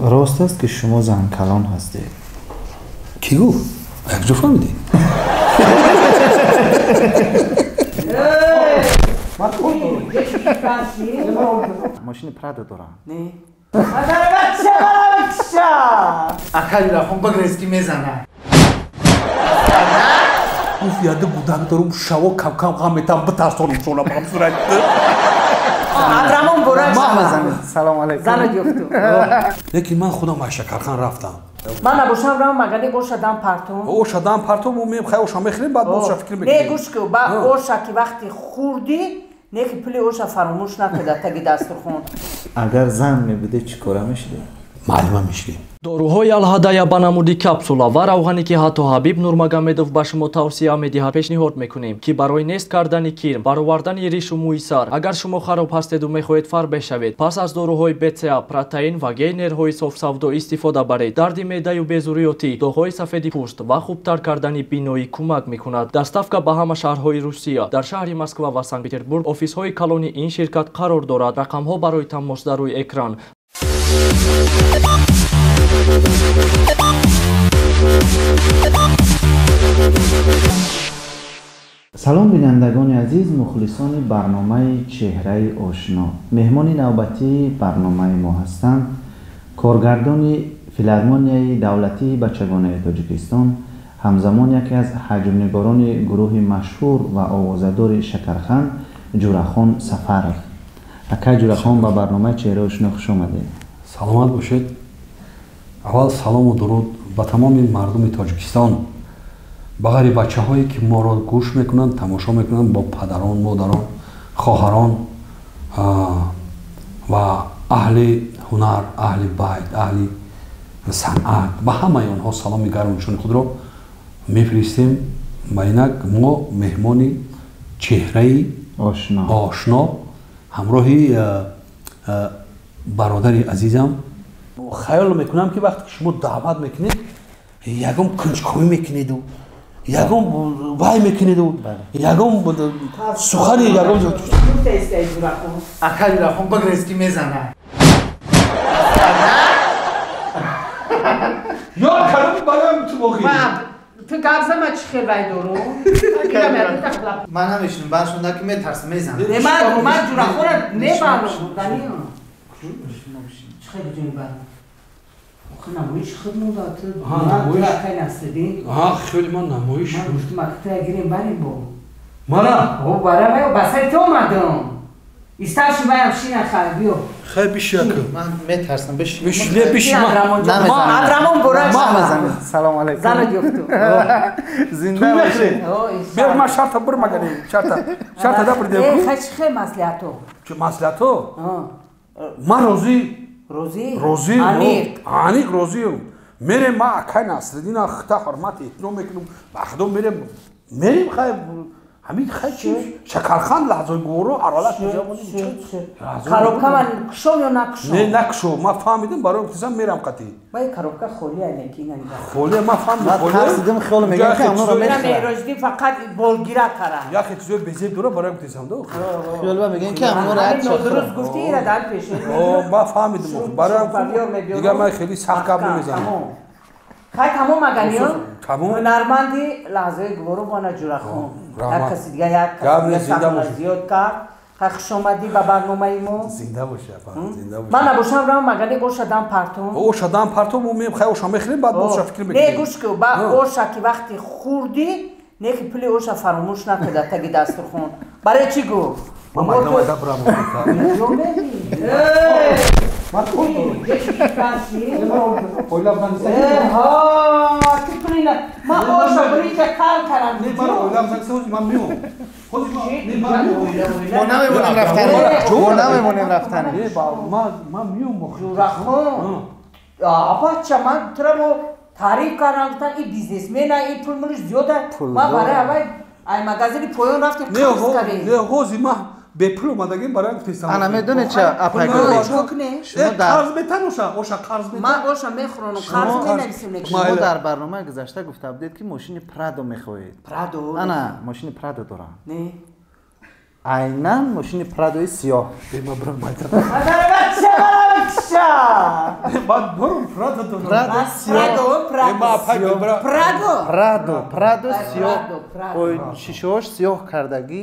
Рост аст, ки шумо занкалон ҳастед? Кӣ гуфт? Якҷо фаҳмидӣ? Мошини Прадо дорам. Не. Акаи Рафон багрез, ки мезана. Гуфт, яда гудак дорум, шаво кам-кам ғам метам, битарсонум шона бам сурат. Абрамон бурак. Салом алейкум. Занат ёфту. Лекин ман худам аз Шакархан рафтам. Ман набошам, рам магани оша дам партум. Оша дам партум, мо меем, хай оша мехӯрем, баъд боша фикр мекунем. Не, гӯш ку, ба оша ки вақти хӯрдӣ, не ки пули оша фаромӯш накард дар таги дастурхон. Агар зан мебудед, чӣ кора мешудед? Муаллима мешудем. Доруҳои Алҳадая ба намуди капсула ва равғане, ки ҳатто Ҳабиб Нурмагомедов ба шумо тавсия медиҳад, пешниҳод мекунем, ки барои нест кардани кирм, баровардани ришу мӯи сар. Агар шумо хароб ҳастеду мехоҳед фарбеҳ шавед, пас аз доруҳои БЦА, протеин ва гейнерҳои софсавдо истифода баред. Дарди меъдаю безурётӣ, доғҳои сафеди пӯст ва хубтар кардани биноӣ кӯмак мекунад. Доставка ба ҳама шаҳрҳои Русия. Дар шаҳри Москва ва Санкт-Петербург офисҳои калони ин ширкат қарор дорад. Рақамҳо барои тамос дар рӯи экран. Салом, бинандагони азиз, мухлисони барномаи Чеҳраи ошно. Меҳмони навбатии барномаи мо ҳастанд коргардони филармонияи давлатии бачагонаи Тоҷикистон, ҳамзамон яке аз ҳаҷмнигорони гурӯҳи машҳур ва овозадори Шакархан, Ҷурахон Сафаров. Акай Ҷурахон, ба барномаи Чеҳраи ошно хуш омадед. Саломат бошед. Аввал салому дуруд ба тамоми мардуми Тоҷикистон, ба ғайри бачаҳое, ки моро гӯш мекунанд, тамошо мекунанд, бо падарон, модарон, хоҳарон ва аҳли ҳунар, аҳли байт, аҳли санъат, ба ҳамаи онҳо саломи гарму ҷӯшони худро мефиристем. Ба инак мо меҳмони Чеҳраи ошно ҳамроҳи бародари азизам. Хаёл мекунам, ки вақте ки шумо даъват мекунед, ягон кунҷковӣ мекунеду, ягон вай мекунеду, ягон сухани, ягон Акаи Рафон багрез, ки мезана. Ё каломи бароям ту боқӣ. Ту гап зан, ман чӣ хел вай дорум? Ман намешунам, баъд шунда ки метарсам, мезанам. Не, ман Ҷурахонро мебарам. Чӣ хеле ҷои бар? Охир намоиш худ монда, ту акай Насриддин. Хеле ман намоиш. Ман гуфтам, ака ту гирем барем бо. Мара? О, бара ба сари ту омадам. Исташи ваям шина хай, биё. Хай биши ака. Ман метарсам, биши. Биши, не биши. Абрамон бурак. Салом алейкум. Занат ёфту. Зинда бошед. Биё, ман шарта бур магани, шарта. Шарта да бурдем. Э, хай чӣ хел маслиҳато? Чӣ маслиҳато? Ман розӣ. Розӣ? Розӣ. Аниқ. Аниқ розиам. Мерем, ман акай Насриддина хита ҳурмат эҳтиром мекунам. Ба худо мерем. Мерем, хай ҳамин хай чи Шакархан лаҳзаи гуворо аралаш Коробка ман кушом ё накушом? Не, накушо. Ман фаҳмидам, барои гуфтам мерам қатӣ. Вай коробка холия неки ина. Холия, ман фаҳмидам холия. Тарсидим, хиёл мегӯям, ки амноро мехӯрад. Меҳроҷиддин фақат болгира кара. Яхе чизои безеб дора, барои гуфтам до. Хиёл ба мегӯям, ки амноро як чиз. Нодуруст гуфти, ира дар пеш. Ман фаҳмидам, барои дигар ман хеле сахт гап намезанам. Хай тамом аганиё? Ҳунарманди лаҳзаи гуворо бона Ҷурахон. Як каси дига, як каси дига зиёд кард. Хай хуш омадӣ ба барномаи мо. Зинда бошӣ, апа, зинда бошӣ. Ман набошам, рам магани оша дам партум. Оша дам партум, мо меем, хай оша мехӯрем, баъд боша фикр мекунем. Не, гӯш ку, ба оша ки вақти хӯрдӣ, не ки пули оша фаромӯш накард дар таги дастурхон. Барои чӣ гуфт? Ман майда майда бурам. Ман оша бурича кар кардам. Мо намемонем рафтане. Мо намемонем рафтане. Ман миём. Ҷурахон. Бача, ман тура бо таъриф кардам, гуфтам ин бизнесмена, ин пул мулш зиёда. Ман барои аввал ай магазини поён рафтем, қарз кардем. Не, ҳозир ман бепул омадагим, барои гуфтам. Ана медонед ча, апай Гурбек? Шумо дар қарз метан оша, оша қарз метан. Ман оша мехӯронам, қарз менависем. Шумо дар барномаи гузашта гуфта будед, ки мошини Прадо мехоҳед. Прадо? Ана, мошини Прадо дорам. Не. Айнан мошини Прадои сиёҳ. Ман бурам майда. Бача, Ранша. Баъд дорум Прадо дорум. Прадо сиёҳ. Прадо. Прадо, Прадо сиёҳ. Шишаҳош сиёҳ кардагӣ.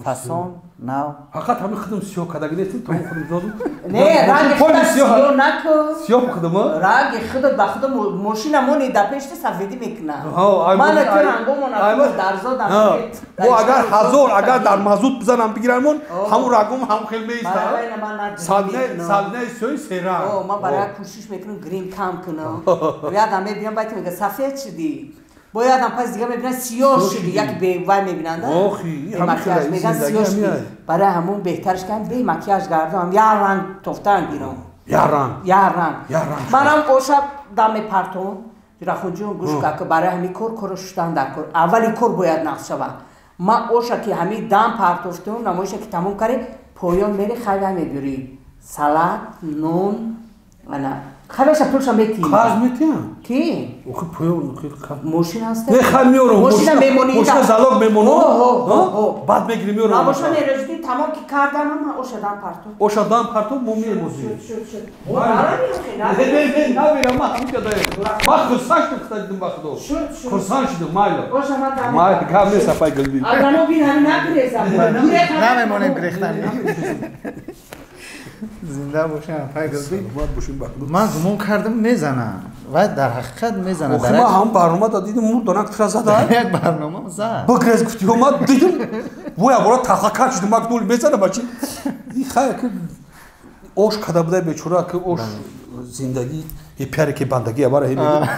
Фасон нав. Фақат ҳамин худам сиёҳ кардагӣ нестим, то худам додум. Не, ранги худат сиёҳ накун. Сиёҳ худам? Ранги худат ба худам мошина мони дар пешти сафедӣ мекунад. Ман ту рангомон дар зодам. Мо агар ҳазор агар дар мазут бизанам бигирамон, ҳамун рангом ҳам хел меистад. Сабзинаи сиёҳи серанг. Ман барои кӯшиш мекунам грим кам кунам. Ёдам мебинам байт мега сафед шудӣ. Боядам пас дига мебинанд сиёҳ шуди, як бевай мебинанд. Бемакияж меган сиёҳ шуди. Барои ҳамун беҳтарш кардам бемакияж гардам, як ранг тофтан гирам. Як ранг. Як ранг. Манам оша дам мепартом. Ҷурахунҷон гӯш ка барои ҳамин кор корро шуштан дар кор. Аввали кор бояд нақш шавад. Ман оша ки ҳамин дам партофтум, намоиша ки тамом кардем, поён мери хайва мебирӣ. Салат, нон, ана хайваша пулша метиҳӣ. Қарз метиҳам? Ки? Охи поён, охи мошин ҳаст? Не, хай меорам. Мошина мемонӣ. Мошина залог мемонам. Баъд мегирем меорам. Мошина мероҷидӣ тамом ки кардам, ман оша дам партов. Оша дам партов мо мемозем. Шуд, шуд. Не, не, не, намерам, ман ҳаминҷа даем. Ман хурсанд шудам, худо дидам ба худо. Шуд, шуд. Хурсанд шудам, майла. Оша ман дам. Майла, гап нест, апай Гулбӣ. Агар бин ҳамин нагирезам. Намемонем гирехтани. Зинда бошем, апай Гулбӣ. Саломат бошем, ба худо. Ман гумон кардам мезанам. Ва дар ҳақиқат мезанад. Охи ман ҳам барнома да дидам, мурдонак тира зада. Як барнома зад. Бигрез гуфти, ман дидам. Вой, абора таха кар шудам, ман гуфтам мезанам бачи. И хай ки ош када будай бечора ки ош зиндагӣ, и пиаре ки бандагӣ абара ҳе мегӯ.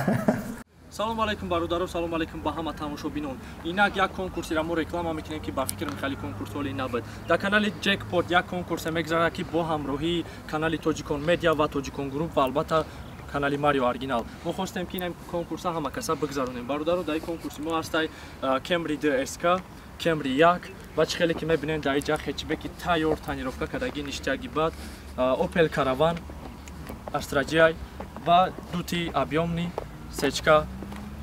Салом алейкум бародаро, салом алейкум ба ҳама тамошобинон. Инак як конкурсеро мо реклама мекунем ки ба фикрам хеле конкурс ҳоли набуд. Дар канали Джекпот як конкурсе мегзарад ки бо ҳамроҳии канали Тоҷикон Медиа ва Тоҷикон Груп ва албатта канали Марио Оригинал. Мо хостем ки ин конкурса ҳама каса бигзаронем. Бародаро, дар ин конкурси мо ҳастай Camry 2 SK, Camry 1 ва чӣ хеле ки мебинем дар инҷа хэтчбеки тайёр тонировка кардаги ништяги бад, Opel Caravan, Astra GI ва дути объёмный сечка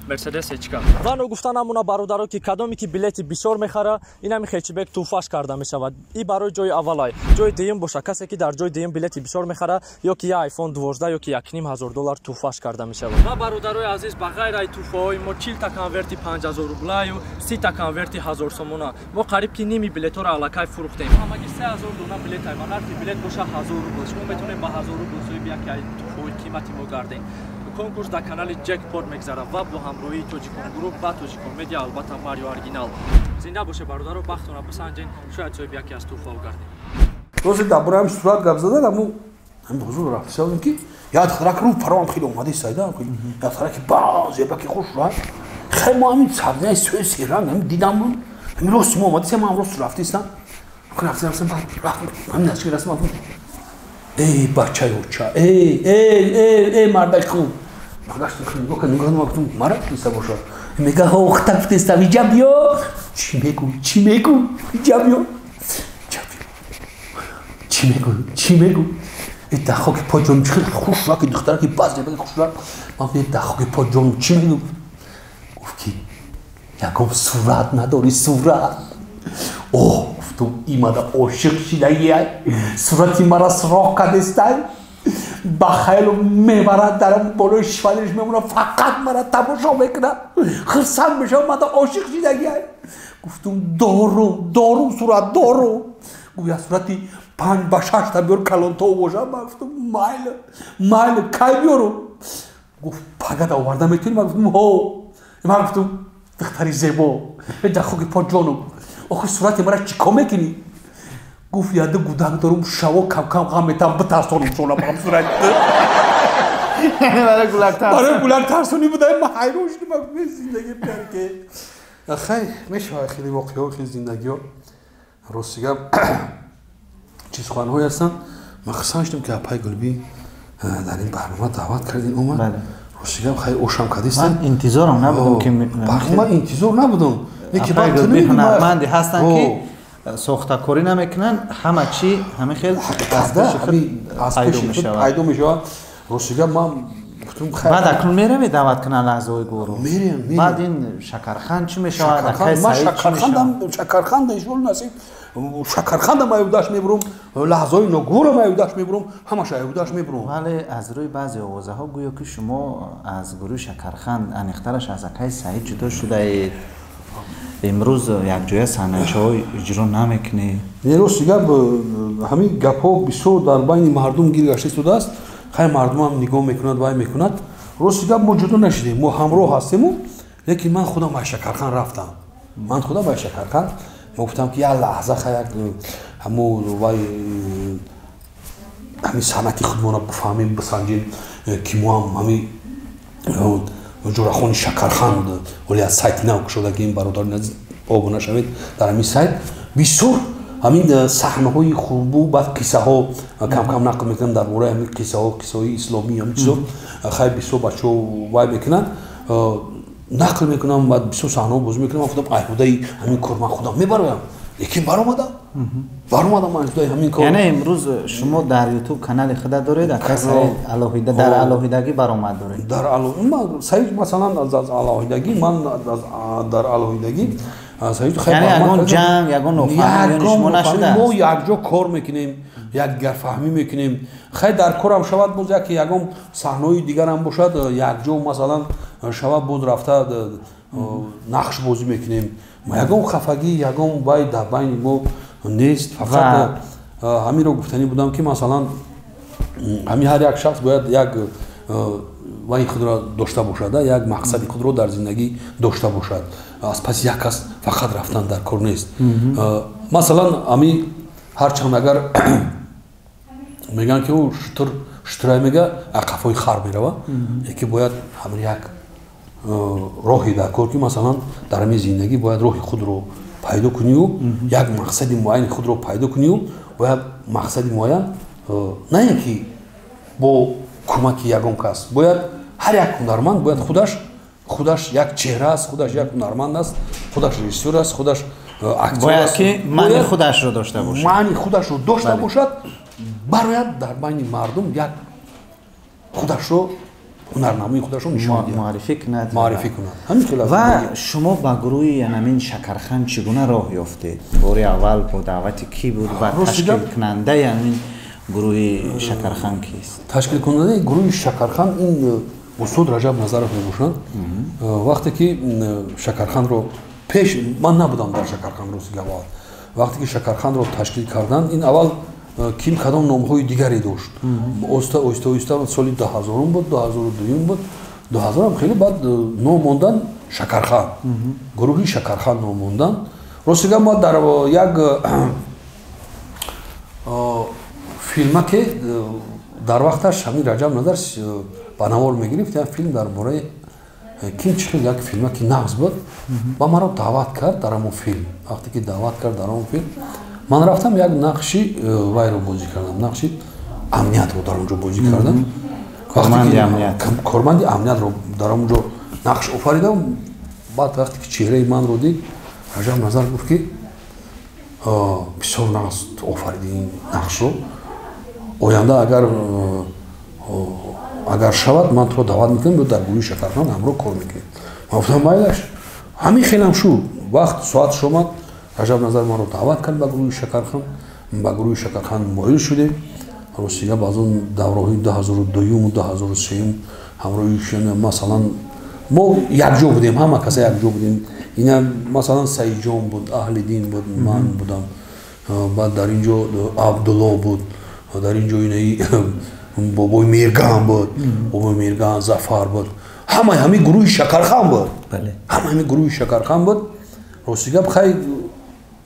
Мерседес сечка. Ва ногуфта намуна бародаро ки кадоме ки билети бисёр мехара, инами хэтчбек тӯҳфаш карда мешавад. И барои ҷои аввалай. Ҷои дуюм боша, касе ки дар ҷои дуюм билети бисёр мехара, ё ки я iPhone 12 ё ки $1500 тӯҳфаш карда мешавад. Ва бародарои азиз, ба ғайр аз тӯҳфаҳои мо 40 та конверти 5000 рублаю, 30 та конверти 1000 сомона. Мо қариб ки ними билетҳоро аллакай фурӯхтем. Ҳамагӣ 3000 дона билет ай ва нархи билет боша 1000 рубл. Шумо метавонед ба 1000 рубл соҳиби яке аз тӯҳфаҳои қимати мо гардед. Конкурс дар канали Джекпот мегзарад ва бо ҳамроҳии Тоҷикон Груп ва Тоҷикон Медиа, албатта Марио Оригинал. Зинда боше бародаро, бахтона бисанҷен, шояд соҳиби яке аз тӯҳфаҳо гардем. Рози дар бораи ҳам сурат гап задан, аммо ҳам ҳузур рафтисавдем ки як духтарак рӯ пароам хеле омади сайда, як духтараки ба зебаки хуш ра. Хай мо ҳамин сабзинаи сӯи серанг ҳамин дидам, ҳамин рост мо омадисем, ман рост рафтистам. Рафтистам, ҳамин наздики расм. Эй бачаи оча, эй, эй, эй, эй мардаи хуб. Багашт нигоҳ кард, нигоҳ гуфтам, мара киса бошад. Мега ҳо хта гуфтестам, иҷа биё. Чӣ мегӯ, чӣ мегӯ, иҷа биё. Иҷа биё. Чӣ мегӯ, чӣ мегӯ? Э дар хоки по ҷон чӣ хеле хуш ки духтараки баз зебаки хуш ра. Ман гуфтам, дар хоки по ҷон чӣ мегӯ? Гуфт ки ягон сурат надорӣ, сурат. Оҳ, гуфтум, имада ошиқ шидагиай, сурати мара суроғ кардестай, ба хаёлу мебарад, дар болои шифалиш мемонад, фақат мара тамошо мекунад, хурсанд мешавад, мада ошиқ шидагиай. Гуфтум, дорум, дорум, сурат дорум. Гуфт, як сурати 5 ба 6 та биёр, калонто бошад. Ман гуфтум, майли, майли, кай биёрум? Гуфт, пагада оварда метавонӣ? Ман гуфтум, ҳо. Ман гуфтум, духтари зебо, дар хоки по ҷонум, охир сурати мара чӣ кор мекунӣ? Гуфт, яду гудак дорум, шаво камкам ғам метам, битарсонум шона бам сурати. Барои гулак тарсон. Барои гулак тарсонӣ буда. Ман ҳайрон шудам, ман гуфтам, зиндагӣ пиар ки хай мешавад, хеле воқеаҳо, хеле зиндагиҳо. Рости гап, чӣ суханҳое ҳастанд. Ман хурсанд шудам ки апай Гулбӣ дар ин барнома даъват кардин, омад. Рости гап, хай ошам кардистам. Ман интизорам набудам ки ман интизор набудам. Апай Гулбӣ ҳунарманде ҳастанд ки сохтакорӣ намекунанд, ҳама чӣ ҳамин хел аз пеши худ аз пайдо пеши худ мешавад. Пайдо мешавад. Рости гап, ман гуфтум, хай Баъд акнун меравед даъват кунанд лаҳзаҳои гӯро? Мерем, мерем. Баъд ин шакархан чӣ мешавад? Акай ман Саид чӣ мешавад? Шакархандам, шакарханда иншоалло насиб. Шакархандам аюдаш мебурам, лаҳзаҳои ногуворам аюдаш мебурам, ҳамаша аюдаш мебурам. Вале аз рӯи баъзе овозаҳо гӯё ки шумо аз гурӯҳи Шакарханд, аниқтараш аз акаи Саид ҷудо шудаед. Имрӯз якҷоя саҳначаҳо иҷро намекунед. Не, рости гап, ҳамин гапҳо бисёр дар байни мардум гир гашта истодааст. Хай, мардумам нигоҳ мекунад, вай мекунад. Рости гап, мо ҷудо нашудем, мо ҳамроҳ ҳастему, лекин ман худам ба Шакархан рафтам. Ман худам ба Шакархан мо гуфтам, ки як лаҳза хай, як ҳамо вай ҳамин санъати худмонро бифаҳмем, бисанҷем, ки мо ҳам ҳамин Ҷурахони Шакарханд оли аз сайти нав кушодагим, бародари азиз, обуна шавед дар ҳамин сайт. Бисёр ҳамин саҳнаҳои хубу баъд қиссаҳо кам-кам нақл мекунам дар бораи ҳамин қиссаҳо, қиссаҳои исломӣ, ҳамин чизо. Хай, бисёр бачаҳо вай мекунанд, нақл мекунам, баъд бисёр саҳнаҳо бозӣ мекунам. Ман худам айҳудаи ҳамин кор ман худам мебароям, лекин баромадам айҳудаи ҳамин кор. Яъне имрӯз шумо дар Ютуб канали худа доред, акаи Саид алоҳида, дар алоҳидагӣ баромад доред? Дар Саид, масалан, аз алоҳидагӣ, ман дар алоҳидагӣ Саид. Яъне ягон ҷанг, ягон нофаҳмӣ шумо нашудааст? Мо якҷо кор мекунем, якдигарфаҳмӣ мекунем. Хай, дар корам шавад, боз яке ягон саҳнаҳои дигарам бошад, якҷо масалан шавад, боз рафта нақш бозӣ мекунем. Ягон хафагӣ, ягон вай дар байни мо нест. Фақат ҳаминро гуфтанӣ будам, ки масалан ҳамин ҳар як шахс бояд як вай худро дошта бошад, як мақсади худро дар зиндагӣ дошта бошад. Аз паси як кас фақат рафтан дар кор нест. Масалан, ҳамин ҳарчанд агар мегӯянд, ки ӯ шутур шутурай мега, қафои хар мерава, яке бояд ҳамин як роҳе дар кор, ки масалан дар ҳамин зиндагӣ бояд роҳи худро пайдо кунию, як мақсади муайяни худро пайдо кунию, бояд мақсади муайян, на ин ки бо кӯмаки ягон кас. Бояд ҳар як ҳунарманд бояд худаш як чеҳра аст, худаш як ҳунарманд аст, худаш режиссёр аст, худаш актёр. Бояд ки маъни худашро дошта бошад, маъни худашро дошта бошад, барояд дар байни мардум як худашро, ҳунарнамои худашро нишон диҳад, муаррифӣ кунад, муаррифӣ кунад. Ҳамин хел. Ва шумо ба гурӯҳи ҳамин Шакархан чӣ гуна роҳ ёфтед? Бори аввал бо даъвати кӣ буд ва ташкилкунандаи ҳамин гурӯҳи Шакархан кист? Ташкилкунандаи гурӯҳи Шакархан ин устод Раҷаб Назаров мебошанд. Вақте ки Шакарханро пеш, ман набудам дар Шакархан, рости гап, аввал вақте ки Шакарханро ташкил карданд, ин аввал ким кадом номҳои дигаре дошт. Оста оҳиста оҳиста соли 2000-ум буд, 2002-юм буд, 2000-ам хеле баъд ном мондан Шакархан, гурӯҳи Шакархан ном мондан. Рости гап, ма дар як филмаке дар вақташ ҳамин Раҷаб Назар ба навор мегирифт, як филм дар бораи ким чӣ хел, як филмаки нағз буд, ва маро даъват кард дар ҳамон филм. Вақте ки даъват кард дар ҳамон филм, ман рафтам, як нақши вайро бозӣ кардам, нақши амниятро дар он ҷо бозӣ кардам, корманди амниятро дар он ҷо нақш офаридам. Баъд вақте ки чеҳраи манро дид, Раҷаб Назар гуфт, ки бисёр нағз офариди ин нақшро, оянда агар шавад, ман туро даъват мекунам, дар гурӯҳи Шакархан ҳамроҳ кор мекунем. Ман гуфтам, майлаш. Ҳамин хелам шуд. Вақт соатш омад, Раҷаб Назар маро даъват кард ба гурӯҳи Шакархан. Ба гурӯҳи Шакархан моил шудем. Рости гап, аз он давраҳои 2002-юму 2003-юм ҳамроҳи, масалан, мо якҷо будем, ҳама каса якҷо будем. Ина масалан Саидҷон буд, Аҳлиддин буд, ман будам, баъд дар ин ҷо Абдулло буд, дар ин ҷо инаи бобои Мирган буд, бобои Мирган, Зафар буд, ҳамаи ҳамин гурӯҳи Шакархан буд, ҳамаи ҳамин гурӯҳи Шакархан буд. Рости гап, хай,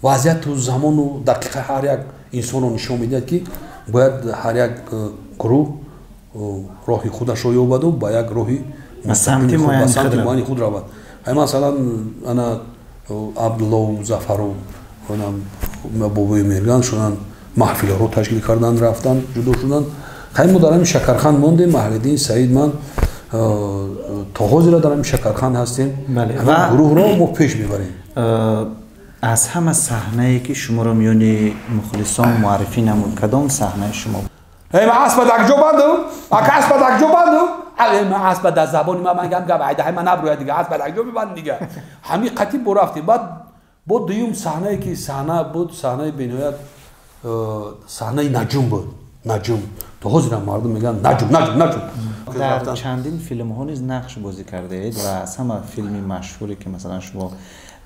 вазъияту замону дақиқа ҳар як инсонро нишон медиҳад, ки бояд ҳар як гурӯҳ роҳи худашро ёбаду ба як роҳи самти муайяни худ равад. Ай масалан, ана Абдуллову Зафаров, бобои Мирган шуданд, маҳфилҳоро ташкил карданд, рафтанд, ҷудо шуданд. Хай, мо дар ҳамин Шакархан мондем, Аҳлиддин, Саид, ман то ҳозира дар ҳамин Шакархан ҳастем. Гурӯҳро мо пеш мебарем. Аз ҳама саҳнае ки шуморо миёни мухлисон муаррифӣ намуд, кадом саҳнаи шумо? Эй, ман аспа дар куҷо бандум? Ака, аспа дар куҷо бандум? Ман аспа дар забони ман гам гап айдаҳай ман набурӯяд дига, аспа дар куҷо мебандум дига? Ҳамин қатиб бо рафтем, баъд Бо дуюм саҳнае ки саҳна буд, саҳнаи бениҳоят, саҳнаи наҷум буд. Наҷум то ҳозирам мардум мегӯянд наҷум, наҷум, наҷум. Дар чандин филмҳо низ нақш бозӣ кардаед ва аз ҳама филми машҳуре ки масалан шумо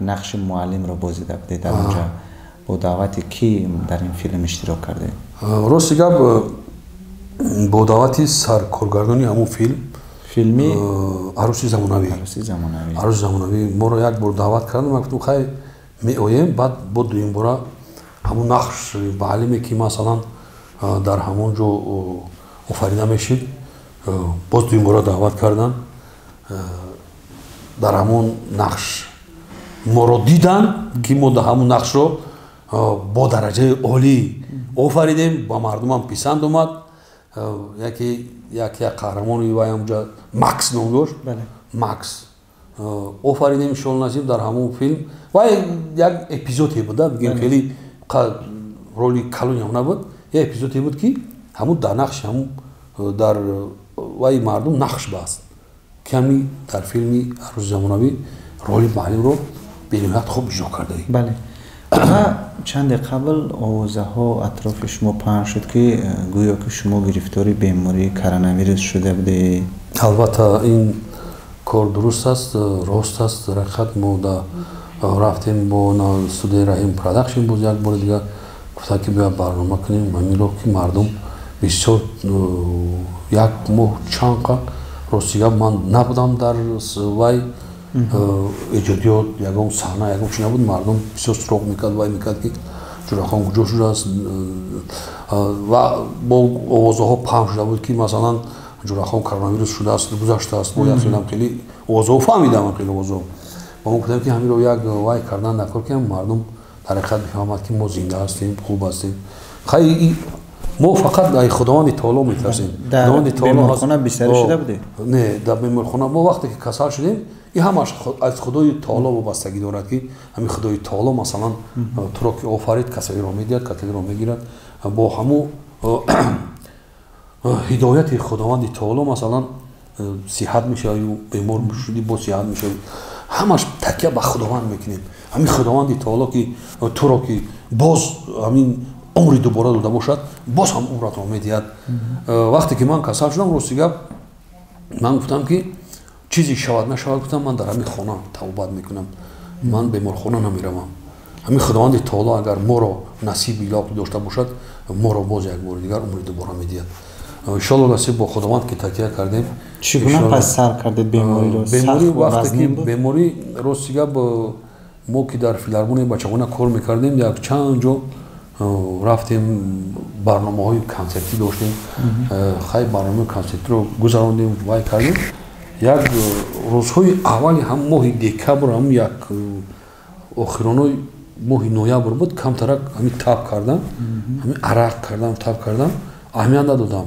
нақши муаллимро бозида будед, дар онҷа бо даъвати кӣ дар ин филм иштирок кардаед? Рости гап, бо даъвати саркоргардони ҳамун филм, филми Арӯси замонавӣ, Арӯси замонавӣ моро як бор даъват карданд. Ман гуфтам, хай, меоем. Баъд бо дуюм бора ҳамун нақш муаллиме ки масалан дар ҳамон ҷо офарида мешид, боз дуюм бора даъват карданд. Дар ҳамон нақш моро диданд, ки мо ҳамун нақшро бо дараҷаи олӣ офаридем, ба мардумам писанд омад. Яке як қаҳрамони вай ҳамҷа Макс ном дошт, Макс офаридем, иншоалло насиб, дар ҳамон филм. Вай як эпизоде буд, бигем, хеле роли калониам набуд, як эпизоде буд, ки ҳамун дар нақши ҳамун дар вай мардум нақш баст. Ками дар филми Арӯси замонавӣ роли муаллимро бениҳоят хуб иҷро кардаем. Бале, ва чанде қабл овозаҳо атрофи шумо паҳн шуд, ки гӯё ки шумо гирифтори бемории коронавирус шуда будед. Албатта, ин кор дуруст аст, рост аст. Дар ҳақиқат мо рафтем бо студияи Раҳим Продакшн, боз як бори дигар гуфтанд, ки биё барнома кунем ҳаминро, ки мардум бисёр як моҳ чанд қа, рости гап, ман набудам дар вай эҷодиёт, ягон саҳна, ягон чи набуд. Мардум бисёр суроғ мекард, вай мекард, ки Ҷурахон куҷо шудааст, ва бо овозаҳо паҳн шуда буд, ки масалан Ҷурахон коронавирус шудааст, гузаштааст. Бо як хелам хеле овозаҳо фаҳмидам, хеле овозаҳо. Ва мо гуфтем, ки ҳаминро як вай кардан накор, ки мардум дар ҳақиқат бифаҳмад, ки мо зинда ҳастем, хуб ҳастем. Хай, мо фақат ай Худованди таоло метарсем. Дар беморхона бистарӣ шуда будед? Не, дар беморхона мо вақте ки касал шудем, и ҳамаш аз Худои таоло вобастагӣ дорад, ки ҳамин Худои таоло масалан туро ки офарид, касалиро медиҳад, касалиро мегирад. Бо ҳамун ҳидояти Худованди таоло масалан сиҳат мешавӣ, бемор шудӣ, бо сиҳат мешавӣ. Ҳамаш такя ба Худованд мекунем. Ҳамин Худованди таоло ки туро ки боз ҳамин умри дубора дода бошад, боз ҳам умратро медиҳад. Вақте ки ман касал шудам, рости гап, ман гуфтам, ки чизе шавад нашавад, гуфтам, ман дар ҳамин хона тавбат мекунам, ман беморхона намеравам. Ҳамин Худованди таоло агар моро насиби илоҳ дошта бошад, моро боз як бори дигар умри дубора медиҳад, иншоалло насиб. Бо Худованд ки такя кардем. Чӣ гуна пас сар кардед бемориро? Беморӣ, вақте ки беморӣ, рости гап, мо ки дар филармонияи бачагона кор мекардем, як чанд ҷо рафтем, барномаҳои консертӣ доштем. Хай, барномаи консертиро гузарондем, вай кардем. Як рӯзҳои аввали ҳам моҳи декабр, ҳам як охиронои моҳи ноябр буд, камтарак ҳамин таб кардам, ҳамин арақ кардам, таб кардам, аҳамият надодам.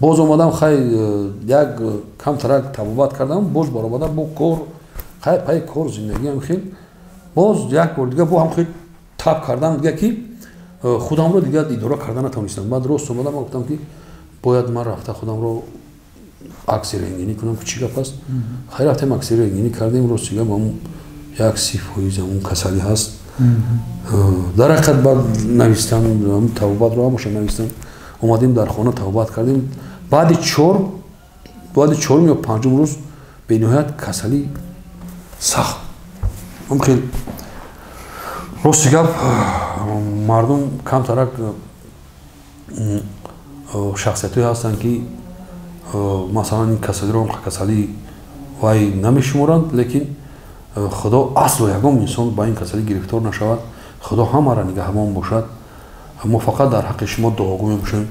Боз омадам, хай, як камтарак табобат кардам, боз баромадам бо кор, хай, пай кор, зиндагиам хел. Боз як бор дига бо ҳам хел таб кардам дига, ки худамро дига идора карда натавонистам. Баъд рост омадам, ман гуфтам, ки бояд ман рафта худамро акси рентгенӣ кунам, ки чӣ гап аст. Хай, рафтем, акси рентгенӣ кардем. Рост дига, ба як 30% ҳамун касалӣ ҳаст. Дар ҳақиқат, баъд навистам табобатро, ҳамаша навистам. Омадем, дар хона табобат кардем. Баъди чорум ё панҷум рӯз бениҳоят касалӣ сахт ҳам хел. Рости гап, мардум камтарак шахсиятҳое ҳастанд, ки масалан ин касалиро касалӣ вай намешуморанд, лекин Худо асло ягон инсон ба ин касалӣ гирифтор нашавад, Худо ҳамаро нигаҳбон бошад. Мо фақат дар ҳаққи шумо дуогӯ мебошем,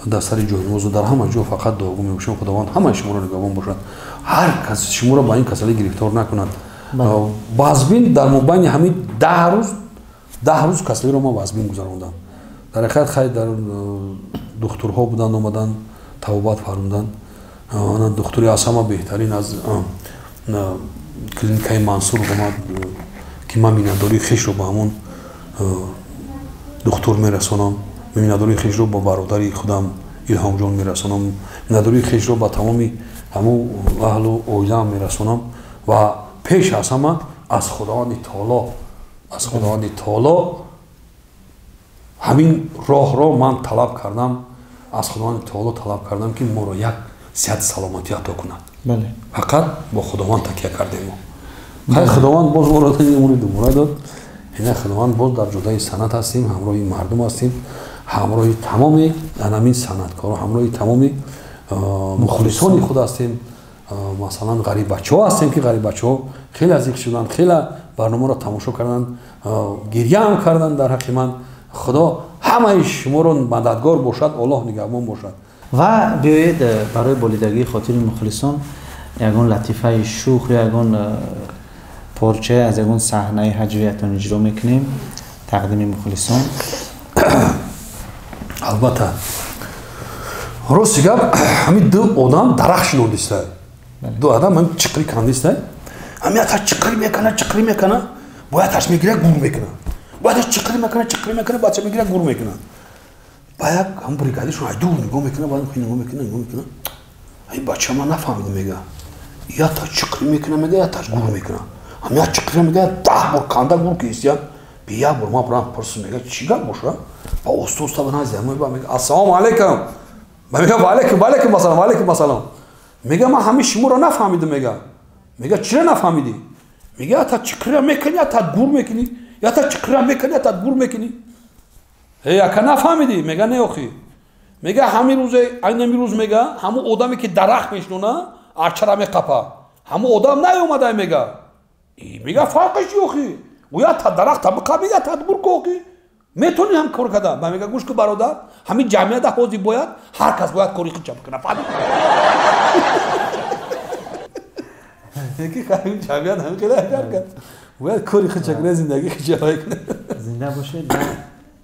дар сари ҷойнамозу дар ҳама ҷо фақат дуогӯ мебошем. Худованд ҳамаи шуморо нигаҳбон бошад, ҳар кас шуморо ба ин касалӣ гирифтор накунад. Вазбин дар мобайни ҳамин 10 рӯз, 10 рӯз касалиро ман вазбин гузарондам. Дар ҳақиқат, хай, дар духтурҳо буданд, омаданд, табобат фармуданд. Духтури аз ҳама беҳтарин аз клиникаи Мансур омад, ки ман миннатдории хешро ба ҳамон духтур мерасонам, миннатдории хешро ба бародари худам Илҳомҷон мерасонам, миннатдории хешро ба тамоми ҳамун аҳлу оилаам мерасонам ва пеш аз ҳама аз Худованди таоло. Аз Худованди Таоло ҳамин роҳро ман талаб кардам, аз Худованди Таоло талаб кардам, ки моро як сиҳати саломатӣ ато кунад. Фақат бо Худованд такя кардем мо. Хай Худованд боз моро умри думора дод. Ина Худованд боз дар ҷодаи санъат ҳастем, ҳамроҳи мардум ҳастем, ҳамроҳи тамоми анамин санъаткоро, ҳамроҳи тамоми мухлисони худ ҳастем. Масалан, ғариббачаҳо ҳастем, ки ғариббачаҳо хеле азиқ шуданд, хеле барномаро тамошо карданд, гиря ҳам карданд дар ҳаққи ман. Худо ҳамаи шуморо мададгор бошад, Аллоҳ нигаҳбон бошад. Ва биёед барои болидагии хотири мухлисон ягон латифаи шӯх ё ягон порча аз ягон саҳнаи ҳаҷвиятон иҷро мекунем тақдими мухлисон. Албатта, рости гап, ҳамин ду одам дарахт шинодиста, ду одам ҳамин чиқри кандиста, ҳамин яташ чиқри мекана, чиқри мекана, бояташ мегира, гур мекана, бояташ чиқри мекана, чиқри мекана, бача мегира, гур мекана. Ба як ҳам бригадиршон ай дур нигоҳ мекана, баъд нигоҳ мекана, нигоҳ мекана, ай бача ман нафаҳмидам, мега яташ чиқри мекана, мега яташ гур мекана, ҳам як чиқри мега 10 бор канда гур кистия, би як бор ман бурам пурсам, мега чӣ гап боша? Ба оста оста ба назди ҳамон мега ассалому алайкум, ба мега ва алайкум, ва алайкум ассалом, ва алайкум ассалом. Мега ман ҳамин шуморо нафаҳмидам, мега. Мега чиро нафаҳмидӣ? Мега ята чиқрира мекунӣ, ята гур мекунӣ, ята чиқрира мекунӣ, ята гур мекунӣ. Эй ака нафаҳмидӣ? Мега не охи. Мега ҳамин рӯзе, айни ҳамин рӯз мега ҳамон одаме ки дарахт мешинона, арчара меқапа. Ҳамон одам наёмада мега. Мега фарқаш чи охи? Ӯ ята дарахта биқапи, ята гур ку охи. Метавонӣ ҳам кор карда. Ба мега гӯш ку бародар, ҳамин ҷамъията ҳозир бояд ҳар кас бояд кори худша бикунад. Фаҳмидӣ? Яки ҳамин ҷамъият ҳамин хеле ҳар кас бояд кори худша кунад, зиндагии худша кунад. Зинда бошед. Дар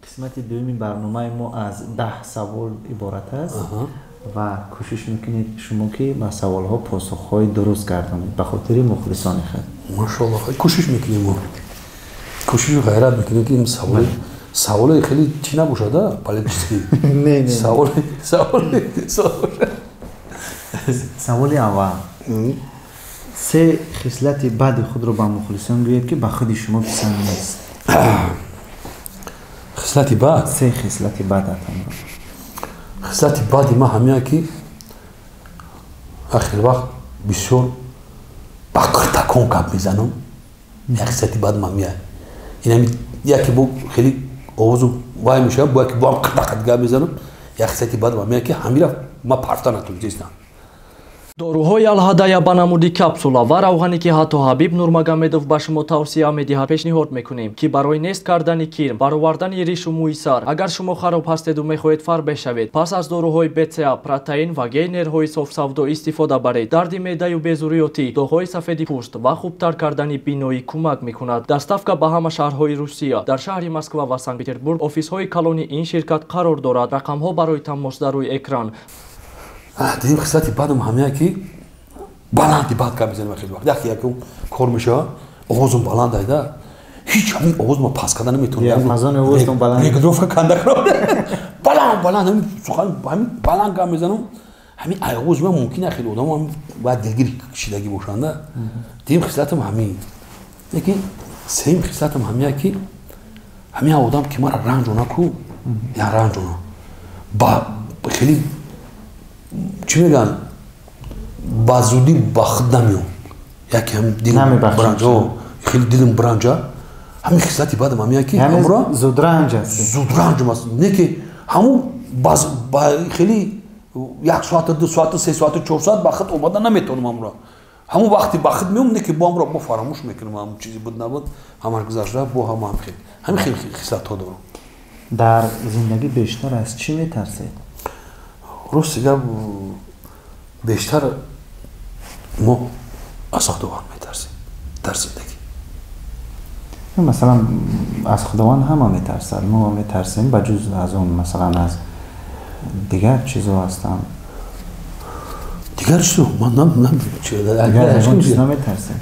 қисмати дуюми барномаи мо аз 10 савол иборат аст ва кӯшиш мекунед шумо ки ба саволҳо посухҳои дуруст гардонед ба хотири мухлисони худ. Машоаллоҳ, кӯшиш мекунем мо. Кӯшишу ғайрат мекунем ки ин саволе хеле чӣ набошад, а политический. Не, не. Саволи. Саволи аввал. 3 хислати бади худро ба мухлисон гӯед, ки ба худи шумо писанд нест. Хислати бад? 3 хислати бадатонро. Хислати бади ман ҳамия ки ахир вақт бисёр ба қиртакон гап мезанам. Як хислати бад ман ҳамия. Ин яке бо хеле овозу вай мешавад, бо яке бо ҳам қиртақат гап мезанам. Як хислати бад ман ҳамия ки ҳамира ман парфта натонистам. Доруҳои Алҳадая ба намуди капсула ва равғане, ки ҳатто Ҳабиб Нурмагомедов ба шумо тавсия медиҳад, пешниҳод мекунем, ки барои нест кардани кирм, баровардани ришу мӯи сар, агар шумо хароб ҳастеду мехоҳед фарбеҳ шавед, пас аз доруҳои БЦА, протеин ва гейнерҳои софсавдо истифода баред. Дарди меъдаю безурётӣ, доғҳои сафеди пӯст ва хубтар кардани биноӣ кӯмак мекунад. Доставка ба ҳама шаҳрҳои Русия, дар шаҳри Москва ва Санкт-Петербург офисҳои калони ин ширкат қарор дорад. Рақамҳо барои тамос дар рӯи экран. Дидим хислати бадам ҳамия ки баланди бад гап мезанам хеле вақт. Яке якум кор мешавад, овозум баланд айда. Ҳеҷ ҳамин овозма пас карда наметавонам. Диапазони овозтон баланд. Регулировка канда кунам. Баланд баланд ҳамин сухан ҳамин баланд гап мезанам. Ҳамин овози ман мумкин аст хеле одамо ҳам бояд дилгир кашидагӣ бошанда. Дидим хислатам ҳамин. Лекин сеюм хислатам ҳамия ки ҳамин одам ки мара ранҷона ку, я ранҷона. Ба хеле чӣ мегӯянд, ба зудӣ ба худ намеём. Яке ҳам дилам бранҷа, хеле дилам бранҷа. Ҳамин хислати бадам ҳамия ки ҳамро зудранҷ аст. Зудранҷам аст. Не ки ҳамун ба хеле 1 соата, 2 соата, 3 соата, 4 соат ба худ омада наметавонам ҳамро. Ҳамун вақти ба худ меом, не ки бо ҳамро бо фаромӯш мекунам, ҳамун чизе буд набуд, ҳамаш гузашта, бо ҳама ҳам хел. Ҳамин хел хислатҳо дорам. Дар зиндагӣ бештар аз чӣ метарсед? Рости гап, бештар мо аз Худованд метарсем дар зиндагӣ. Масалан, аз Худованд ҳама метарсад, мо метарсем, ба ҷуз аз он масалан аз дигар чизо ҳастанд. Дигар чизо? Ман дигар наметарсем.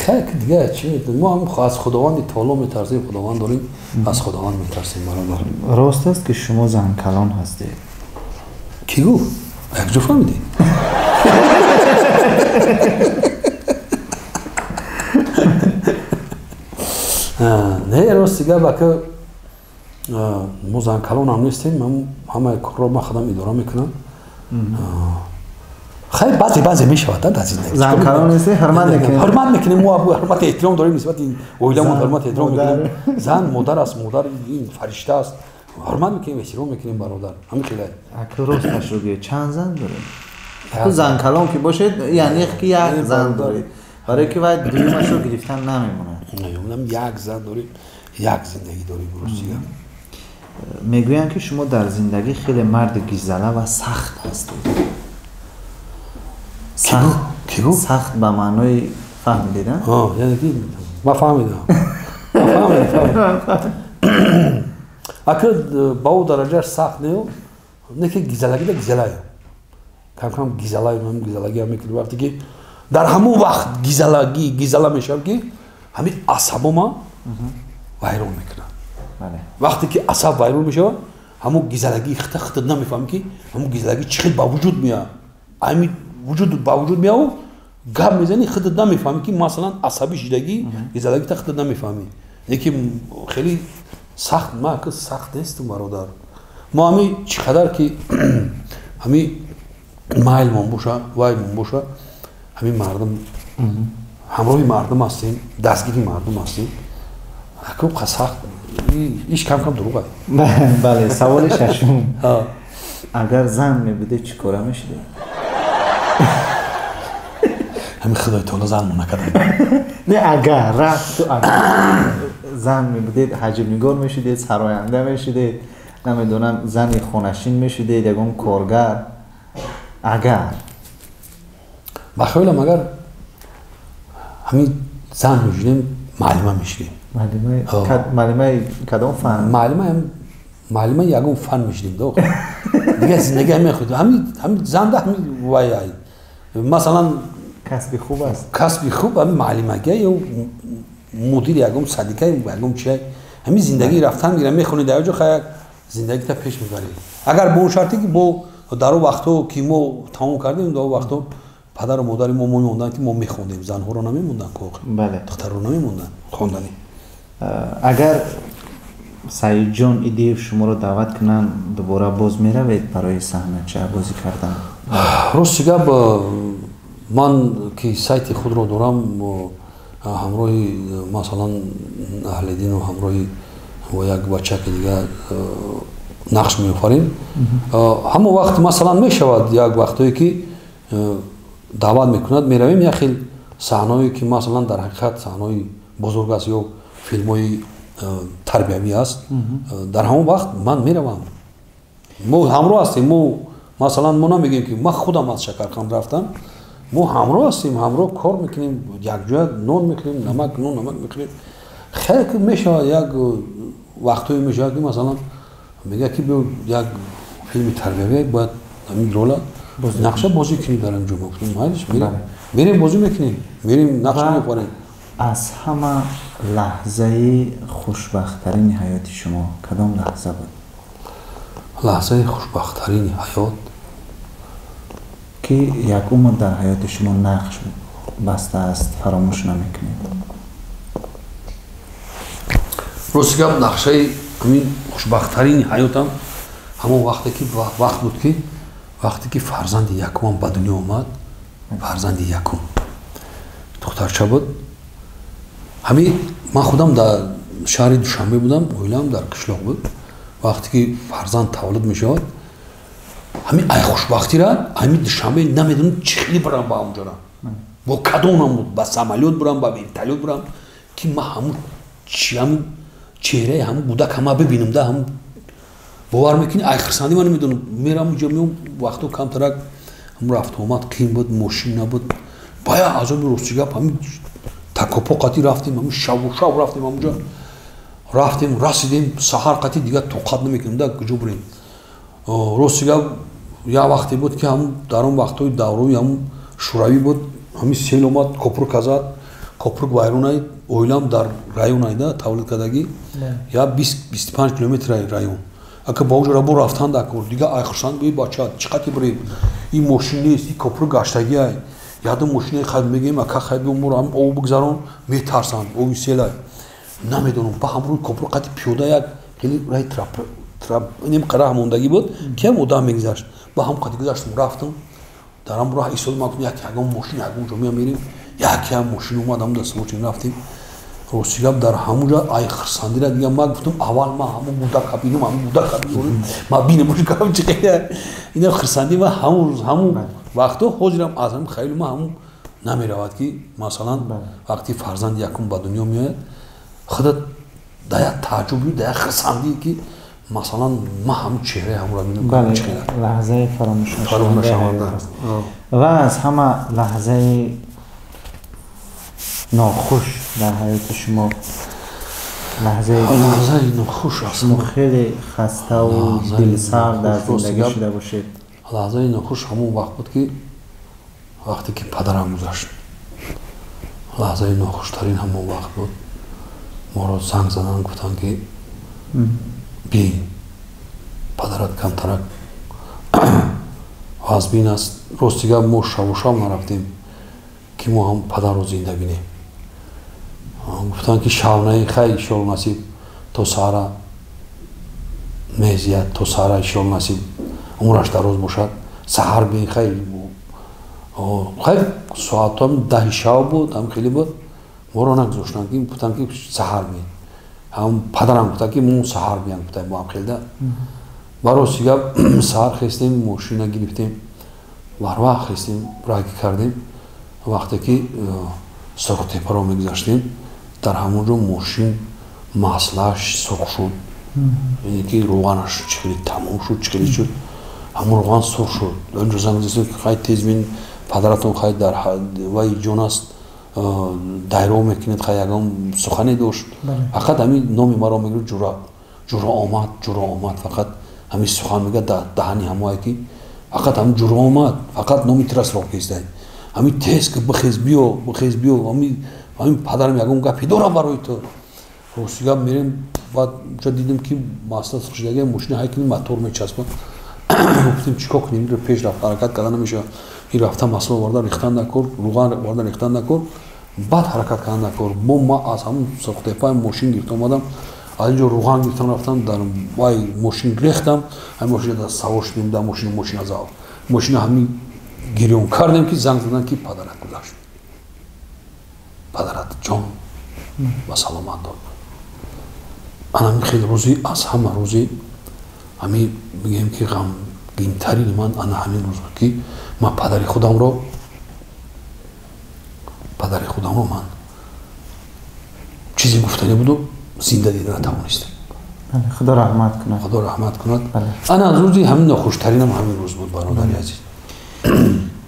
Хай дигар чӣ? Мо ҳам аз Худованди Таоло метарсем, Худованд дорем, аз Худованд метарсем бародар. Рост аст ки шумо занкалон ҳастед? Кӣ гуфт? Якҷо фаҳмидӣ? Не, рости гап, ака, мо занкалонам нестем, ҳамаи корро ман худам идора мекунам. Хай, баъзе баъзе мешавад дар зиндагӣ. Занкалон нестем, ҳурмат мекунем. Ҳурмат мекунем, мо ҳурмати эҳтиром дорем нисбати оиламон, ҳурмати эҳтиром мекунем. Зан модар аст, модар ин фаришта аст. Ҳурмат мекунем, эҳтиром мекунем, бародар. Ҳамин хеле. Ака, росташро гӯед, чанд зан доред? Ту занкалон ки бошед, яъне ки як зан доред. Барои ки вай дуюмашро гирифтан намемонад. Намемонам, як зан дорем, як зиндагӣ дорем, рости гап. Мегӯянд, ки шумо дар зиндагӣ хеле марди гизала ва сахт ҳастед. Сахт ба маънои фаҳмидед, а? Яъне ки ман фаҳмидам. Ака, ба ӯ дараҷааш сахт не, не ки гизалагида гизалаю. Кам-кам гизалаю, гизалагиам мекунем. Вақте ки дар ҳамон вақт гизалагӣ гизала мешавам, ки ҳамин асабома вайрон мекунад. Вақте ки асаб вайрон мешавад, ҳамон гизалагии хита хита намефаҳмам, ки ҳамон гизалагӣ чӣ хел ба вуҷуд меояд. Ҳамин вуҷуд ба вуҷуд меояд, гап мезанӣ, худат намефаҳмӣ, ки масалан асабӣ шидагӣ, гизалагита худат намефаҳмӣ. Лекин хеле сахт, ман ака сахт нестам, бародар. Мо ҳамин чӣ қадар ки ҳамин майлмон боша, ваймон боша, ҳамин мардум ҳамроҳи мардум ҳастем, дастгири мардум ҳастем. Ака, сахт иш кам-кам дурӯғ аст. Бале, саволи шашум. Агар зан мебудед, чӣ кора мешудед? Ҳамин Худои таоло занмо накарда. Не, агар рафту агар зан мебудед, ҳаҷвнигор мешудед, сароянда мешудед, намедонам, зани хонашин мешудед, ягон коргар. Агар ба хаёлам, агар ҳамин зан мешудем, муаллима мешудем. Муаллимаи кадом фан? Муаллимаи ягон фан мешудем. Дигар зиндагӣ ҳамин худ ҳамин занда ҳамин вай, масалан, касби хуб аст. Касби хуб ҳамин муаллимагия ё мудири ягон садика, ягон чия. Ҳамин зиндагӣ рафтан мегирам, мехонӣ дар ҷо, хай, як зиндагита пеш мебарӣ. Агар бо он шарте ки бо дар он вақтҳо ки мо тамом кардем, дар он вақтҳо падару модари мо мемонданд, ки мо мехондем, занҳоро намемонданд, духтарро намемонданд хонданӣ. Агар Саидҷон Идиев шуморо даъват кунанд, дубора боз меравед барои саҳнача бозӣ кардан? Рости гап, ман ки сайти худро дорам, ҳамроҳи, масалан, Аҳлиддину ҳамроҳи як бачаки дигар нақш меофарем. Ҳамон вақт, масалан, мешавад як вақтое ки даъват мекунад, меравем. Як хел саҳнаое ки, масалан, дар ҳақиқат саҳнаҳои бузург аст ё филмҳои тарбиявӣ аст, дар ҳамон вақт ман меравам. Мо ҳамроҳ ҳастем. Мо, масалан, мо намегӯем, ки ман худам аз Шакарханд рафтам. Мо ҳамроҳ ҳастем, ҳамроҳ кор мекунем, якҷоя нон мехӯрем, намак, нон намак мехӯрем. Хеле ки мешавад, як вақтое мешавад, ки, масалан, мегӯяд, ки биё, як филми тарбиявӣ, бояд ҳамин рола нақша бозӣ кунӣ дар ин ҷо. Майлиш, мерем, бозӣ мекунем, мерем, нақша мепарем. Аз ҳама лаҳзаи хушбахттарини ҳаёти шумо кадом лаҳза буд? Лаҳзаи хушбахттарини ҳаёт ки як умр дар ҳаёти шумо нақш бастааст, фаромӯш намекунед? Рости гап, нақшаи ҳамин хушбахттарини ҳаётам ҳамон вақте ки вақт буд, ки вақте ки фарзанди якумам ба дунё омад. Фарзанди якум духтарча буд. Ҳамин ман худам дар шаҳри Душанбе будам, оилаам дар қишлоқ буд. Вақте ки фарзанд таваллуд мешавад, ҳамин ай хушбахтира ҳамин Душанбе намедонам чӣ хеле барам ба ҳамонҷора, бо кадомам буд, ба самолёт бурам, ба вертолёт бурам, ки ман ҳамун ҳамун чеҳраи ҳамун кӯдак ҳама бибинам да. Ҳамун бовар мекунӣ, ай хурсандӣ ман намедонам, мерам уҷо, меом. Вақто камтарак ҳамун рафтуомад қиин буд, мошин набуд, бая азоби. Рости гап, ҳамин такопо қатӣ рафтем, ҳамин шаву шав рафтем, ҳамунҷо рафтем, расидем саҳар қатӣ, дигар тоқат намекунем да, куҷо бурем. Рости гап, як вақте буд, ки ҳамун дар он вақтҳои даврои ҳамун шӯравӣ буд, ҳамин сел омад, копрук зад, копрук вайрон. Оилам дар район айда тавлид кардагӣ, я 20-25 километр район. Ака, ба оҷора бо рафтан дакор дигар ай хурсанд би бача чӣ қати бурем, ин мошин нест, ин копрук гаштагӣ ай ядум мошинаи хай мегӯем, ака, хай биё, моро ҳам об бигзарон, метарсанд, оби селай. Намедонам, ба ҳамрӯи копру қати пиёда як хеле раи трап ним қара мондагӣ буд, ки ҳам одам мегузашт. Ба ҳам қати гузаштам, рафтам. Дар ҳам роҳ истодам, ман гуфтам, як ягон мошин ягон ҷо меам мерем. Яке ҳам мошин омад, ҳам дар савор рафтем. Рости гап, дар ҳамунҷа ай хирсандира дига ман гуфтам, аввал ман ҳамун гудака бинам, ҳамун гудака бинам, ман бинам гап чи қея. Ина хирсандӣ ма ҳамун рӯз, ҳамун вақто ҳозирам аз ҳамин хаёли ма ҳамун намеравад, ки масалан вақти фарзанд якум ба дунё меояд, худат да як тааҷҷуб, да як хирсандӣ, ки масалан ман ҳамун чеҳраи ҳамонро бинам. Лаҳзаи фаромӯшнашаванда ва аз ҳама лаҳзаи нохуш дар ҳаёти шумо, лаҳзаи лаҳзаи нохуш аст. Шумо хеле хаставу дилсард дар зиндагӣ шуда бошед. Лаҳзаи нохуш ҳамон вақт буд, ки вақте ки падарам гузашт. Лаҳзаи нохуштарин ҳамон вақт буд. Моро занг задан, гуфтанд, ки бин, падарат камтарак вазбин аст. Рости гап, мо шаву шав нарафтем, ки мо ҳам падарро зинда бинем. Гуфтанд, ки шавнаи хай, иншоалло, насиб, то саҳара мезияд, то саҳара, иншоалло, насиб, умраш дароз бошад, саҳар бин. Хай, хай, соатҳо 10-и шав буд, ҳам хеле буд. Моро нагузоштанд, ки гуфтанд, ки саҳар бин. Ҳам падарам гуфтанд, ки мо саҳар биям, гуфтам бо ҳам хелда. Ба рости гап, саҳар хестем, мошина гирифтем, барвақт хестем, раҳ кардем. Вақте ки Сурхтепаро мегузаштем, дар ҳамон ҷо мошин маслааш сурх шуд, яъне ки рӯғанаш чӣ хеле тамом шуд, чӣ хеле шуд, ҳамон рӯған сурх шуд. Онҷо занг задем, ки хай, тез бин, падаратон хай дар вай ҷон аст, дайро мекунед. Хай, ягон сухане дошт, фақат ҳамин номи маро мегӯяд: «Ҷура, Ҷура омад, Ҷура омад». Фақат ҳамин сухан мегӯяд дар даҳани ҳамое, ки фақат ҳамин Ҷура омад, фақат номи тира суроғ кестай, ҳамин тез ки бихез, биё, бихез, биё. Ҳамин падарам ягон гапе дорам барои ту. Рости гап, мерем, баъд ҷо дидем, ки масла шудаги, мошина ҳайкини мотор мечаспад. Гуфтем, чӣ кор кунем? Пеш рафт, ҳаракат карда намешавад. Ин рафта масла оварда рехтан накор, рӯған оварда рехтан накор, баъд ҳаракат кардан накор. Бо ма аз ҳамун Сурхтепаи мошин гирифта омадам, аз ин ҷо рӯған гирифтам, рафтам, дар вай мошин рехтам. Ҳамин мошина савор шудем, дар мошина, мошина зав, мошина ҳамин гирён кардем, ки занг задан, ки падарат гузашт, падарат ҷон ба саломат дод. Анами хеле рӯзи, аз ҳама рӯзи ҳамин бигем, ки ғамгинтарини ман ана ҳамин рӯз буд, ки ман падари худамро ман чизе гуфтанӣ буду зинда дида натавонистам. Худо раҳмат кунад. Худо раҳмат кунад. Ана аз рӯзи ҳамин нохуштаринам ҳамин рӯз буд, бародари азиз.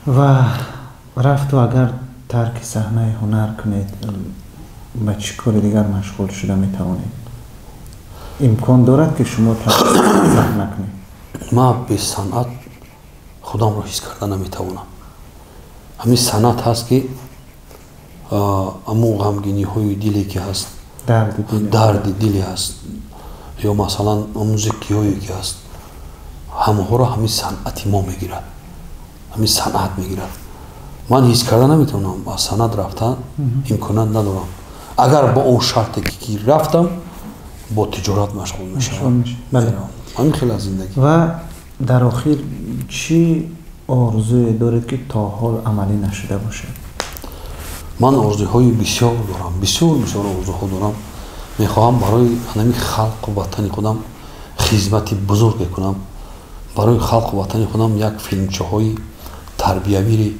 Ва рафту агар тарки саҳнаи ҳунар кунед, ба чӣ кори дигар машғул шуда метавонед? Имкон дорад, ки шумо тарки саҳна кунед? Ман бе санъат худамро ҳис карда наметавонам. Ҳамин санъат ҳаст, ки ҳамун ғамгиниҳои диле ки ҳаст, дарди диле ҳаст, ё масалан музикиҳое ки ҳаст, ҳамаҳоро ҳамин санъати мо мегирад, ҳамин санъат мегирад. Ман ҳис карда наметавонам, аз санъат рафтан имконият надорам. Агар бо он шарте ки рафтам, бо тиҷорат машғул мешавам. Ҳамин хел аз зиндагӣ. Ва дар охир, чӣ орзуе доред, ки то ҳол амалӣ нашуда бошад? Ман орзуҳои бисёр дорам, бисёр бисёр орзуҳо дорам. Мехоҳам барои ҳамин халқу ватани худам хизмати бузурге кунам, барои халқу ватани худам як филмчаҳои тарбиявири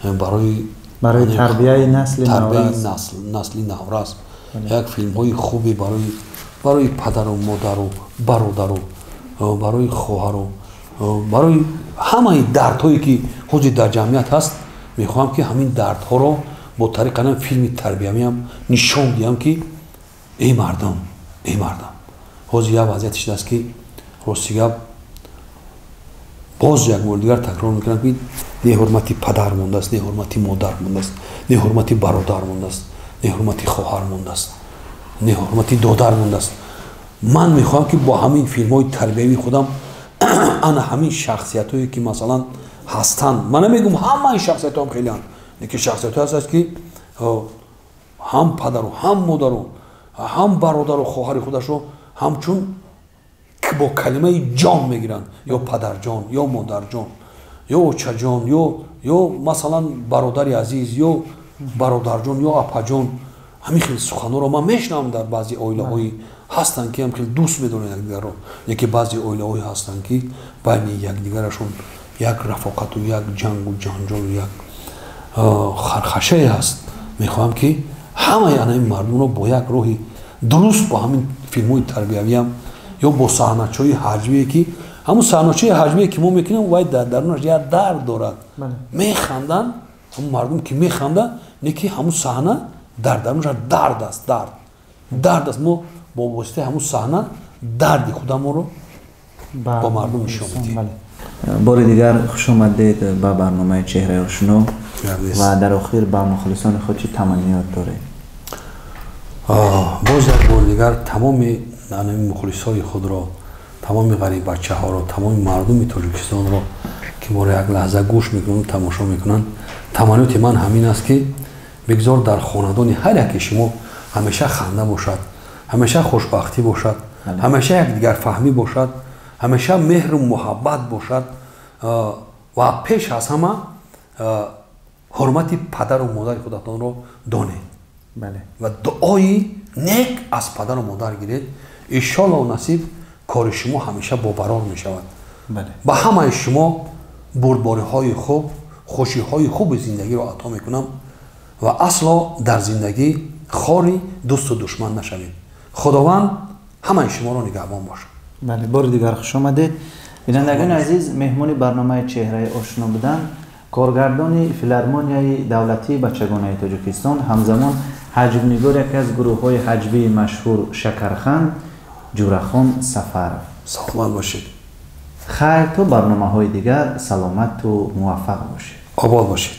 барои барои тарбияи насли насли наврас, як филмҳои хубе барои падару модару бародару барои хоҳару барои ҳамаи дардҳое ки ҳозир дар ҷамъият ҳаст. Мехоҳам, ки ҳамин дардҳоро бо тариқи филми тарбиявиам нишон диҳам, ки эй мардум, эй мардум, ҳозир як вазъияте шудааст, ки рости гап, боз як бори дигар такрор мекунам, ки не ҳурмати падар мондааст, не ҳурмати модар мондааст, не ҳурмати бародар мондааст, не ҳурмати хоҳар мондааст, не ҳурмати додар мондааст. Ман мехоҳам, ки бо ҳамин филмҳои тарбиявии худам ана ҳамин шахсиятҳое ки масалан ҳастанд, ман намегӯм ҳамаи шахсиятҳоам хелеанд, лекин шахсиятҳое ҳастанд, ки ҳам падару ҳам модару Ҳам бародару хоҳари худашро ҳамчун бо калимаи ҷон мегиранд, ё падарҷон, ё модарҷон, ё очаҷон, ё масалан бародари азиз, ё бародарҷон, ё апаҷон. Ҳамин хел суханҳоро ман мешунавам. Дар баъзе оилаҳои ҳастанд, ки ҳам хел дӯст медоранд якдигарро, яке баъзе оилаҳое ҳастанд, ки байни якдигарашон як рафоқату як ҷангу ҷанҷолу як хархашае ҳаст. Мехоҳам, ки ҳамаи ана ин мардумро бо як роҳи дуруст, бо ҳамин филмҳои тарбиявиам ё бо саҳначаҳои ҳаҷвие, ки ҳамун саҳначаҳои ҳаҷвие, ки мо мекунем, вай дар дарунаш як дард дорад. Механданд ҳамун мардум, ки механда, не ки ҳамун саҳна дар дарунаш дард аст, дард аст. Мо бо воситаи ҳамун саҳна дарди худамонро ба мардум нишон медиҳем. Бори дигар хуш омадед ба барномаи «Чеҳраи ошно» ва дар охир ба мухлисони худ чӣ таманниёт доред? Боз як бори дигар тамоми мухлисҳои худро, тамоми ғариббачаҳоро, тамоми мардуми Тоҷикистонро, ки моро як лаҳза гӯш мекунанд, тамошо мекунанд, таманниёти ман ҳамин аст, ки бигзор дар хонадони ҳар яке шумо ҳамеша ханда бошад, ҳамеша хушбахтӣ бошад, ҳамеша якдигарфаҳмӣ бошад, ҳамеша меҳру муҳаббат бошад ва пеш аз ҳама ҳурмати падару модари худатонро донед ва дуои нек аз падару модар гиред. Иншолло, насиб, кори шумо ҳамеша бобарор мешавад. Ба ҳамаи шумо бурдбориҳои хуб, хушиҳои хуби зиндагиро ато мекунам ва асло дар зиндагӣ хори дӯсту душман нашавед. Худованд ҳамаи шуморо нигаҳбон бошад. Бале, бори дигар хуш омадед. Бинандагони азиз, меҳмони барномаи «Чеҳраи ошно» буданд коргардони Филармонияи давлатии бачагонаи Тоҷикистон, ҳамзамон ҳаҷвнигор яке аз гурӯҳҳои ҳаҷвии машҳур «Шакарханд» Ҷурахон Сафаров. Саломат бошед. Хайр, то барномаҳои дигар саломату муваффақ бошед. Обод бошед.